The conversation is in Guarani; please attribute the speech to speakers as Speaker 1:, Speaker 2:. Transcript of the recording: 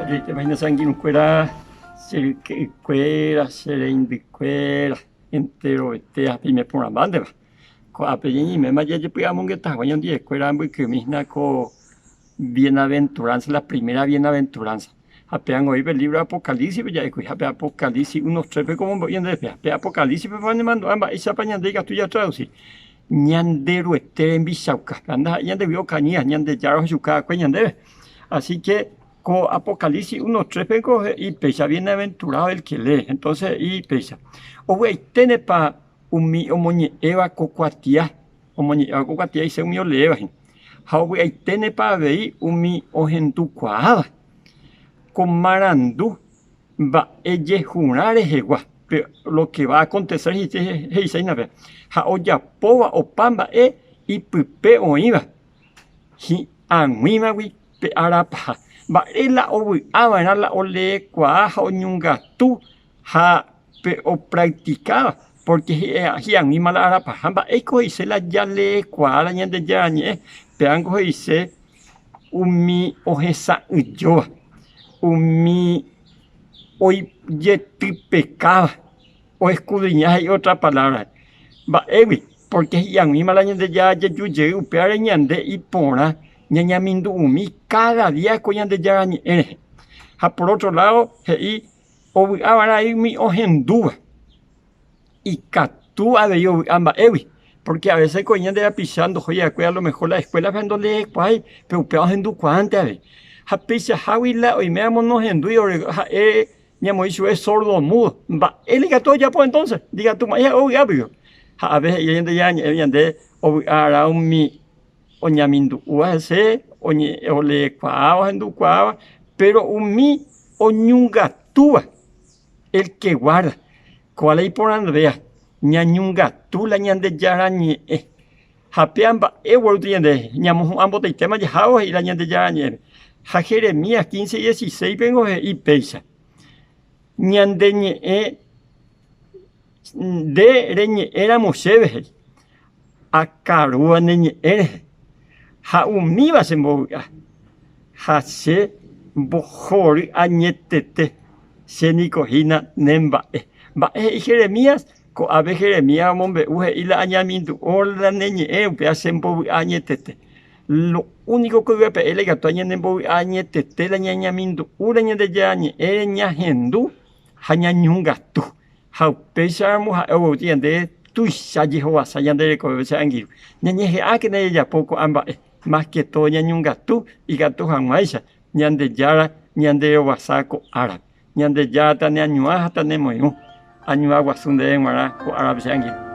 Speaker 1: Tapiaitéma hína che angirũkuéra, che ryke'ykuéra, che reindykuéra, enterovete ha peime porãmbánteva. Ko'ápe ñañeiméma jajepy'amongeta hag̃ua ñandivekuéra mbykymi hína ko bienaventuranza, la primera bienaventuranza. Ha péva oĩ pe lívro Apocalípsispe ja'ékuri, ha pe Apocalipsis uno trépe ko omombe'u ñandéve péva. Pe Apocalípsispe ñanemandu'a mba'éichapa ñande ikatu jatradusi. Ñanderuete rembichauka, péva ndaha'éi ñandegui okañýva, Ñandejára ohechuka va'ekue ñandéve. Así que ko Apocalipsis uno trépe niko he'i péicha, Bienaventurado el que lee, entonces he'i péicha, Ovy'aiténepa umi omoñe'ẽva ko kuatia, omoñe'ẽva ko kuatia he'ise umi oleéva hína, ha ovy'aiténepa avei umi ohendukuaáva ko marandu mba'e jehurã rehegua, pe lo que va a acontecer he'ise hína péva, ha ojapóva opa mba'e ipype oĩva hi'ag̃uívagui pe ára paha. Mba'e la ovy'a va'erã la oleekuaa ha oñongatu ha pe opracticáva, porque hi'ag̃uíma la ára paha. Mba'éiko he'ise la jaleekuaa la Ñandejára Ñe'ẽ? Pévango he'ise umi ohesa'ỹijóva, umi ojetypekáva, oescudriña he'i otra palabra. Mba'égui? Porque hi'ag̃uíma la Ñandejára jeju jey, upévare ñande iporã ñañamindu'umi cada día ko Ñandejára Ñe'ẽ rehe. Ha por otro lado he'i Ovy'a va'erã umi ohendúva ikatu avei ovy'a mba'égui, pórke avése ko ñande rapicha ndohói va'ekue a lo mejor la eskuélape ha ndoleekuaái, péro upéva ohendukuaánte avei. Ha peichahágui la oiméramo nohendúi ha'e ñamoĩ chupe sordomudo, mba'épa ikatu ojapo entónse? Ndikatumo'ãi ha'e ovy'a piko. Ha ave he'i Ñandejára Ñe'ẽme ñande ovy'a va'erã umi oñamindu'úva hese, oleekuaáva, ohendukuaáva, péro umi oñongatúva, el que guarda, kóva la iporãvéva, ñañongatu la Ñandejára Ñe'ẽ. Ha péva mba'e oguerúta ñandéve, ñamohu'ã mbotaitéma jahávo he'i la Ñandejára Ñe'ẽme. Ha Jeremías quince dieciséispengo he'i péicha, Ñande ñe'ẽ nde reñe'ẽramo chéve, he'i, akarúva ne ñe'ẽ rehe, ha umíva che mbovy'a, ha che mbohory añetete, che niko hína ne mba'e. Mba'e he'i Jeremías? Ko'ápe Jeremías omombe'u he'i la añamindu'o la ne ñe'ẽ, upéva che mbovy'a añetete. Lo úniko ko yvyapeve la ikatúva ñanembovy'a añetete la ñañamindu'u la Ñandejára ñe'ẽre ñahendu ha ñañongatu. Ha upéicharamo ha'e ogueruti ñandéve tuicha jehovasa ñande rekovépe che angirũ. Ñañeha'ãkena jajapo ko'ã mba'e, mas ke tódo ñañongatu ikatu hag̃uáicha Ñandejára ñanderovasa ko árape. Ñandejára taneañuã ha tanemoirũ añuã guasu ndéve g̃uarã ko árape che angirũ.